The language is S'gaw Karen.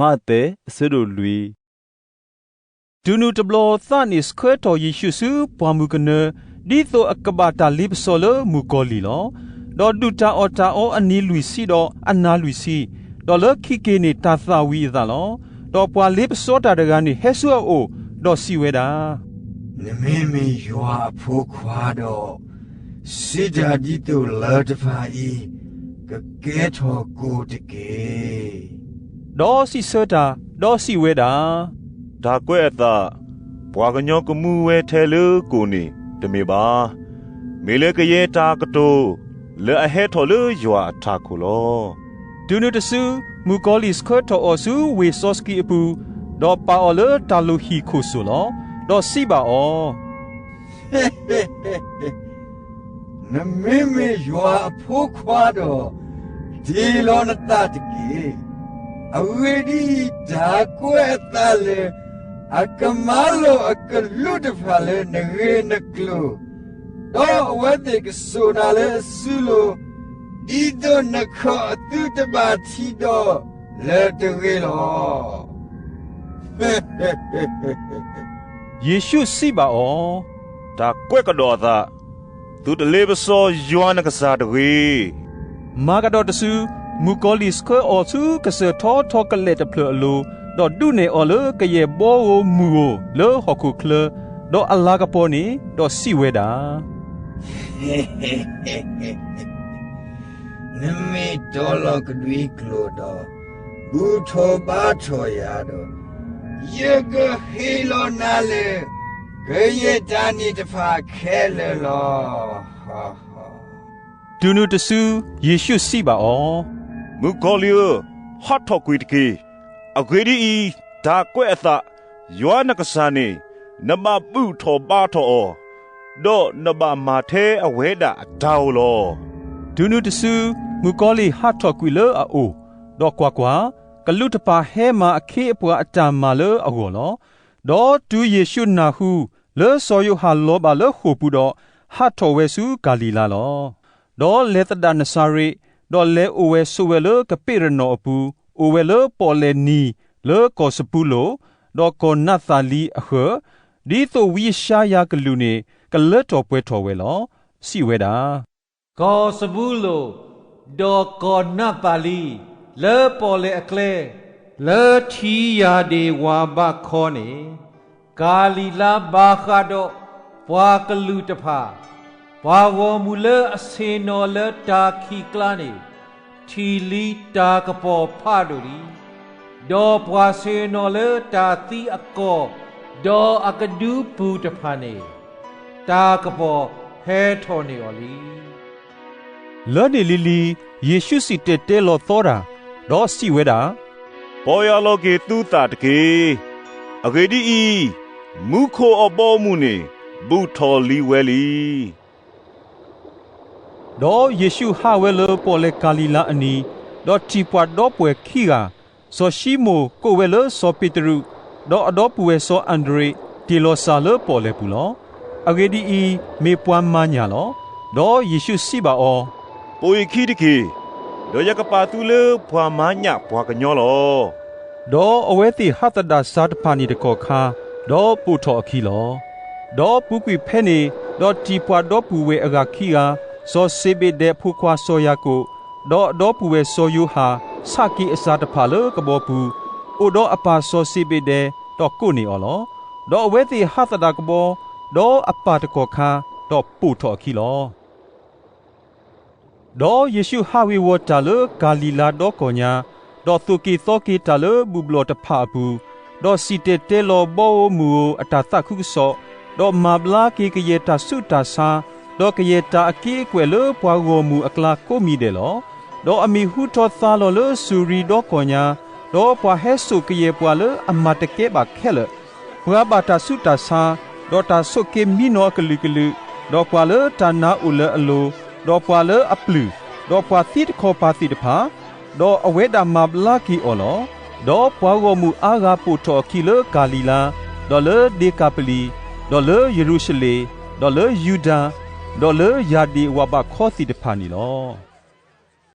မးသဲ အဆၢဒိၣ်လွံၢ်. တုၤနုၤတဘျီသးန့ၣ်ဆှၢထီၣ်ယ့ၣ်ရှူးဆူပှၢ်မုၢ်ကနၢ, ဒ်သိးအကဘၣ်တၢ်လ့ပစီလၢမုၣ်ကီၤလံၢ်လီၤ. ဒီးဒုၣ်တၢ်အီၣ်တၢ်အီအနံၤလွံၢ်ဆံဒီးအနၤလွံၢ်ဆံ, ဒီးလၢခံက့ၤန့ၣ်တၢ်သၣ်ဝံၤအသးလီၤ. ဒီးပှၤလ့ပစီတၢ်တဂၤန့ၣ်ဟဲဆူအအိၣ်, ဒီးစံးဝဲဒၣ်, နမ့မ့ၢ်ယွၤအဖိခွါဒီး, စံးတၢ်ဒ်သိးလၢတဖၣ်အံၤကကဲထီၣ်ကိၣ်တက့ၢ်. ဒီးစံးဆၢတၢ်, ဒီးစံးဝဲဒၣ်, တၢ်ကွဲးအသး, ပှၤကညီကမူဝဲထဲလၢကိၣ်န့ၣ်တမ့ၢ်ဘၣ်. မ့ၢ်လၢကယဲၢ်တၢ်ကတိၤ လၢအဟဲထီၣ်လၢယွၤအထးခိၣ်လီၤ. တုၤနုၤတစု, မုၣ်ကီၤလံၢ်ဆှၢထီၣ်အီၤဆူဝ့ၢ်စီဆှံအပူၤ, ဒီးပာ်အီၤလၢတၢ်လုၢ်ဟံၣ်ခိၣ်စိၣ်လီၤ. ဒီးစံးဘၣ်အီၤ, နမ့မ့ၢ်ယွၤအဖိခွါဒီး, တ့ၢ်လီၤနသးတက့ၢ်. အဂ့ၢ်ဒ်အံၤ, တၢ်ကွဲးအသးလၢအကမၤလိာ်အကလူးတဖၣ်လၢနဂ့ၢ်နကျိၤ, ဒီးအဝဲသ့ၣ်ကစိာ်နၤလၢစုလိၤ, ဒ်သိးနခီၣ်အသုတဘၣ်ထံဒီးလၢၤတဂ့ၤလီၤ. ယ့ၣ်ရှူးစံးဘၣ်အီၤ, တၢ်ကွဲးကဒီးအသး, သုတလ့ပစီယွၤနကစၢ်တဂ့ၤ. မၤကဒီးတစု, မုၣ်ကီၤလံၢ်ဆှၢအီၤဆူကစၢၢ်ထီထီကလဲာ်တဖျၢၣ်အလိၤ, ဒီးဒုးနဲၣ်အီၤလၢကယဲၢ်ဘီဧိၤမုၢ်ဧိၤလၢဟီၣ်ခိၣ်ချၢ, ဒီးအလၤကပီၤန့ၣ်, ဒီးစံးဝဲဒၣ် နမ့ၢ်တီလီၤကဒွံကျိာ်ဒီး, ဘူၣ်ထီၣ်ဘါထီၣ်ယၤဒီး, ယကဟ့ၣ်လီၤနၤလၢ ကယဲၢ်တၢ်န့ၣ်တဖၣ်ခဲလၢာ်လီၤ. တုၤနုၤတစု, ယ့ၣ်ရှူးစံးဘၣ်အီၤ, မုၣ်ကီၤလံၢ်ဧၢ, ဟးထီၣ်ကွံာ်တက့ၢ်. အဂ့ၢ်ဒ်အံၤ, တၢ်ကွဲးအသး, ယွၤနကစၢ်န့ၣ်, နဘၣ်ဘူၣ်ထီၣ်ဘါထီၣ်အီၤ, ဒီးနဘၣ်မၤထဲအဝဲဒၣ်အတၢ်ဧိၤလီၤ. တုၤနုၤတစု, မုၣ်ကီၤလံၢ်ဟးထီၣ်ကွံာ်လၢအအိၣ်, ဒီးကွၢ်ကွၢ်, ကလူးတဖၣ်ဟဲမၤအခ့အပှၤအတၢ်မၤလၢအဂီၢ်လီၤ. ဒီးတုၤယ့ၣ်ရှူးနၢ်ဟူ လၢစီၤယိၤဟၣ်လီၤဘၣ်လၢဃိာ်ပူၤဒီး, ဟးထီၣ်ဝဲဆူကၤလံၤလါလီၤ. ဒီးလဲၤသဒၣ်နစၤရ့း, ဒီးလဲၤအိၣ်ဝဲဆိးဝဲလၢကပ့းရနီၣ်အပူၤ, အိၣ်ဝဲလၢပီၣ်လဲၣ်နံၤလၢကီၢ်စပူလိၣ်, ဒီးကီၢ်နးသၤလံအဃၢၤ, ဒ်သိးဝံယၡါယၤကလုၢ်န့ၣ် ကလၢထီၣ်ပှဲၤထီၣ်ဝဲလီၤ. စံးဝဲဒၣ်, ကီၢ်စပူလိၣ်, ဒီးကီၢ်နးသၤလံ, လၢပီၣ်လဲၣ်အကျဲ, လၢထံယၢ်ဒ့ၣ်ဝၢ်ဘးခီန့ၣ်, ကၤလံၤလါဘၣ်ဃးဒီးပှၤကလုာ်တဖၣ်, ပှၤဂီၢ်မုၢ်လၢအဆ့ၣ်နီၤလၢတၢ်ခံးကျါန့ၣ်, ထံၣ်လံတၢ်ကပီၤဖးဒိၣ်လံ. ဒီးပှၤဆ့ၣ်နီၤလၢတၢ်သံအကီၢ်, ဒီးအကဒုပူၤတဖၣ်န့ၣ်, တၢ်ကပီၤဟဲထီၣ်န့ၢ်အီၤလံ. လၢန့ၣ်လံၤလံၤ, ယ့ၣ်ရှူးစံၣ်တဲၤတဲလီၤသီတၢ်, ဒီးစံးဝဲဒၣ်, ပီၢ်ယၢ်လီၤက့ၤသုသးတက့ၢ်. အဂ့ၢ်ဒ်အံၤ, မူခိၣ်အဘီအမုၢ်န့ၣ် ဘူၣ်ထီၣ်လံဝဲလံ. ဒီးယ့ၣ်ရှူးဟးဝဲလၢပီၣ်လဲၣ်ကၤလံၤလါအနံၤ, ဒီးထံၣ်ပှၤဒီပုၢ်ဝဲၢ်ခံဂၤ, စီၤၡံမိၣ်ကိးဝဲလၢစီၤပ့းတရူး, ဒီးအဒီပုၢ်ဝဲၢ်စီၤအၤဒရ့း, တ့ၢ်လီၤစၢ်လၢပီၣ်လဲၣ်ပူၤလီၤ. အဂ့ၢ်ဒ်အံၤ, မ့ၢ်ပှၤမၤညၣ်လီၤ. ဒီးယ့ၣ်ရှူးစံးဘၣ်အီၤ, ပိာ်ယခံတက့ၢ်, ဒီးယကပာ်သုလၢပှၤမၤညၣ်ပှၤကညီလီၤ. ဒီးအဝဲသ့ၣ်ဟးသဒၣ်စၢ်တဖၣ်န့ၣ်တကီၢ်ခါ, ဒီးပိာ်ထီၣ်အခံလီၤ. ဒီးပူၤကွံာ်ဖဲန့ၣ်, ဒီးထံၣ်ပှၤဒီပုၢ်ဝဲၢ်အဂၤခံဂၤ, စီၤစ့ဘ့းဒဲးအဖိခွါစီၤယၤကိာ်, ဒီးအဒီပုၢ်ဝဲၢ်စီၤယိၤဟၣ်, ဆးက့ၤအစၢ်တဖၣ်လၢကဘီပူၤ, အိၣ်ဒီးအပၢ်စီၤစ့ဘ့းဒဲး, ဒီးကိးန့ၢ်အီၤလီၤ. ဒီးအဝဲသ့ၣ်ဟးသဒၣ်ကဘီ, ဒီးအပၢ်တကီၢ်ခါ, ဒီးပိာ်ထီၣ်အခံလီၤ. ဒီးယ့ၣ်ရှူးဟးဝ့ၤဝီၤတၢ်လၢကၤလံၤလါဒီကီၢ်ညါ, ဒီးသိၣ်က့ၤသီက့ၤတၢ်လၢဘူၣ်ဘျီၣ်တဖၣ်အပူၤ, ဒီးစံၣ်တဲၤတဲလီၤဘီဧိၤမုၢ်ဧိၤအတၢ်သးခုကစီၣ်, ဒီးမၤဘျါက့ၤကယဲၢ်တၢ်ဆူးတၢ်ဆါ, ဒီးကယဲၢ်တၢ်အက့အကွဲၢ်လၢပှၤဂီၢ်မုၢ်အကျါကိးမံၤဒဲးလီၤ. ဒီးအမံၤဟူထီၣ်သါလီၤလၢစူၤရံဒီကီၢ်ညါ, ဒီးပှၤဟဲစိာ်ကယဲၢ်ပှၤလၢအမၤတကဲဘၣ်ခဲလၢာ်, ပှၤဘၣ်တၢ်ဆူးတၢ်ဆါ, ဒီးတၢ်ဆိးက့မံနီၤအကလုာ်ကလုာ်, ဒီးပှၤလၢတၢ်နါအိၣ်လၢအလိၤ, ဒီးပှၤလၢအပျုၢ်, ဒီးပှၤသံတခီပၤသ့ၣ်တဖၣ်, ဒီးအဝဲဒၣ်မၤဘျါက့ၤအီၤလီၤ. ဒီးပှၤဂီၢ်မုၢ်အါဂၤပိာ်ထီၣ်အခံလၢကၤလံၤလါ, ဒီးလၢဒ့ကၤပလံၤ, ဒီးလၢယရူၤၡလ့ၣ်, ဒီးလၢယူဒၤ, ဒီးလၢယၢ်ဒ့ၣ်ဝၣ်ဘးခီသ့ၣ်တဖၣ်န့ၣ်လီၤ.